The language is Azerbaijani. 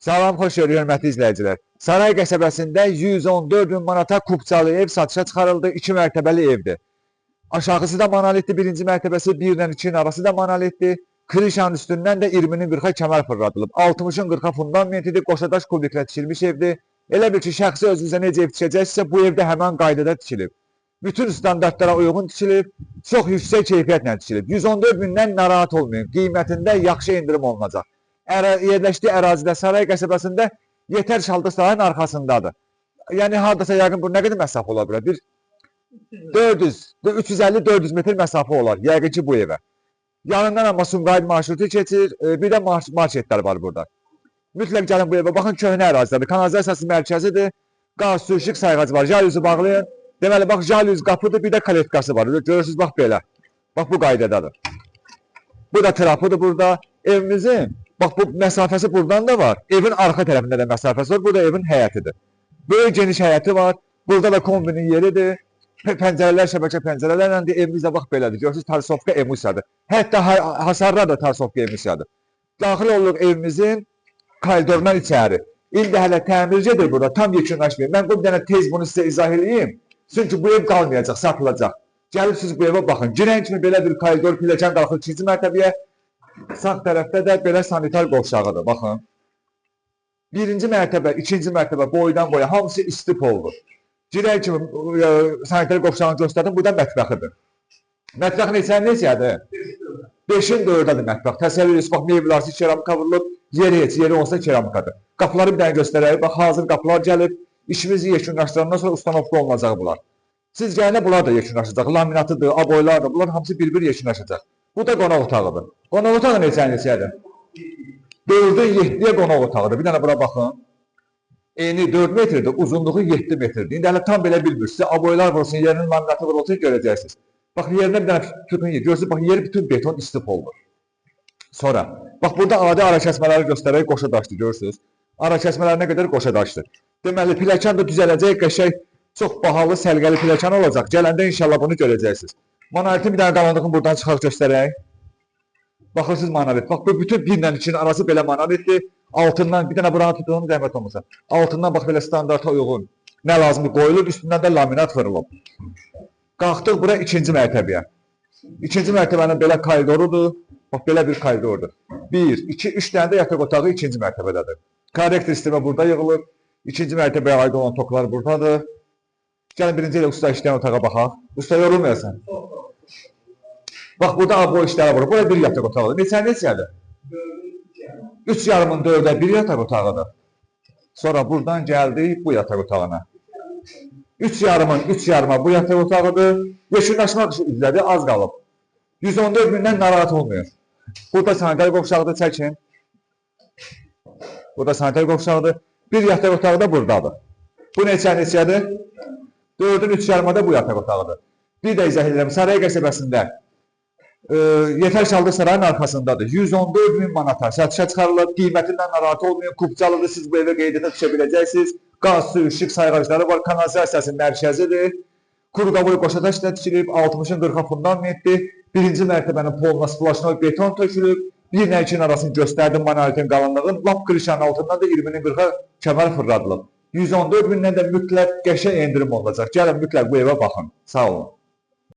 Salam, xoş gördük, hörmətli izləyicilər. Saray qəsəbəsində 114 min manata kupçalı ev satışa çıxarıldı. 2 mərtəbəli evdir. Aşağısı da monolitdir, birinci mərtəbəsi 1 ilə 2-nin arası da monolitdir. Krişanın üstündən də 20-nin 40-a kəmər fırladılıb. 60-ın 40-a fundamentidir, qoşadaş kubiklə tikilmiş evdir. Elə bil ki, şəxsi özünüzə necə ev tikəcəksinizsə, bu evdə həmin qaydada tikilib. Bütün standartlara uyğun tikilib, çox yüksək keyfiyyətlə tikilib. 114 mindən narahat olmayın, qiymətində yaxşı endirim olunacaq. Yerləşdiyi ərazidə Saray qəsəbəsində Yetər Şaldı sarayın arxasındadır. Yəni hardasa yəqin bu nə qədər məsafə ola bilər? Bir 400, 350-400 metr məsafə olar yəqin ki bu evə. Yanından amma Sumqayıt marşrutu keçir, bir də marketlər var burada. Mütləq gəlin bu evə, baxın köhnə ərazidədir, kanalizasiyası mərkəzidir, qaz, su, işıq sayğacı var, jalüzü bağlayın. Deməli, bax, jalüz qapıdır, bir də kaletkası var. Görürsünüz, bax belə. Bax, bu qaydadadır. Bu da trapıdır burada. Evimizin, bax bu məsafəsi buradan da var. Evin arxa tərəfində də məsafəsi var. Bu da evin həyətidir. Böyük geniş həyəti var. Burada da kombinin yeridir. Pəncərələr şəbəkə pəncərələrləndir. Evimiz də bax belədir. Görürsünüz, tarsovka emulsiyadır. Hətta hasarlar da tarsovka emulsiyadır. Daxil oluruq evimizin koridorundan içəri. İndi hələ təmircidir burada, tam yekunlaşmıyor. Mən bu bir dənə tez bunu sizə izah eləyim. Çünki bu ev qalmayacaq, satılacaq. Gəlib siz bu evə baxın. Girən kimi belə bir koridor, pilləkən qalxır ikinci mərtəbəyə. Sağ tərəfdə də belə sanitar qovşağıdır. Baxın. Birinci mərtəbə, ikinci mərtəbə boydan boya hamısı isti poldur. Girən kimi sanitar qovşağını göstərdim. Bu da mətbəxidir. Mətbəx neçə neçədir? 5-in 4-ədir mətbəx. Təsəvvür edirsiniz, bax mebellərsi keramika vurulub, yeri heç, yeri olsa keramikadır. Qapıları bir dənə göstərək. Bax hazır qapılar gəlib. İşimizi yekunlaşdırandan sonra ustanovka olunacaq bunlar. Siz gələndə bunlar da yekunlaşacaq. Laminatıdır, aboylardır, bunlar hamısı bir-bir yekunlaşacaq. Bu da qonaq otağıdır. Qonaq otağı neçə neçədir? 4-ün 7-yə qonaq otağıdır. Bir dənə bura baxın. Eni 4 metrdir, uzunluğu 7 metrdir. İndi hələ tam belə bilmir. Sizə aboylar vurulsun, yerinin laminatı vurulsun, görəcəksiniz. Bax, yerinə bir dənə tutun yer. Görürsünüz, bax, yeri bütün beton istif olunur. Sonra, bax, burada adi ara kəsmələri göstərək, qoşa daşdır, görürsünüz. Ara kəsmələr nə qədər qoşa daşdır. Deməli, pilləkən də düzələcək, qəşəng, çox bahalı, səliqəli pilləkən olacaq. Gələndə inşallah bunu görəcəksiniz. Monolitin bir dənə qalınlığını buradan çıxaraq göstərək. Baxırsınız monolit. Bax, bu bütün 1 ilə 2-nin arası belə monolitdir. Altından bir dənə buranı tutun, zəhmət olmasa. Altından bax belə standarta uyğun nə lazımdır qoyulub, üstündən də laminat vurulub. Qalxdıq bura ikinci mərtəbəyə. İkinci mərtəbənin belə koridorudur. Bax, belə bir koridordur. 1, 2, 3 dənə də yataq otağı ikinci mərtəbədədir. Korrektor sistemi burada yığılıb. İkinci mərtəbəyə aid olan toklar buradadır. Gəlin birinci ilə usta işləyən otağa baxaq. Usta yorulmayasan. Bax, burada aboy işləri var. Bura bir yataq otağıdır. Neçə neçədir? 3 yarımın 4-ə bir yataq otağıdır. Sonra buradan gəldik bu yataq otağına. 3 yarımın 3 yarıma bu yataq otağıdır. Yekunlaşmaq üzrədir, az qalıb. 114 mindən narahat olmayın. Burada sanitar qovşağıdır, çəkin. Burada sanitar qovşağıdır. Bir yataq otağı da buradadır. Bu neçə neçədir? 4-ün 3 yarımada bu yataq otağıdır. Bir də izah edirəm, Saray qəsəbəsində Yetər Şaldı sarayın arxasındadır. 114 min manata satışa çıxarılıb, qiymətindən narahat olmayın, kupçalıdır, siz bu evə qeydiyyata düşə biləcəksiniz. Qaz, su, işıq sayğacları var, kanalizasiyası mərkəzidir. Kuru qoşa daşla tikilib, 60-ın 40-a fundamentdir. Birinci mərtəbənin poluna splaşnoy beton tökülüb. 1 ilə 2-nin arasını göstərdim monolitin qalınlığını. Lap krişanın altından da 20-nin 40-a kəmər fırladılıb. 114 mindən də mütləq qəşəng endirim olacaq. Gəlin mütləq bu evə baxın. Sağ olun.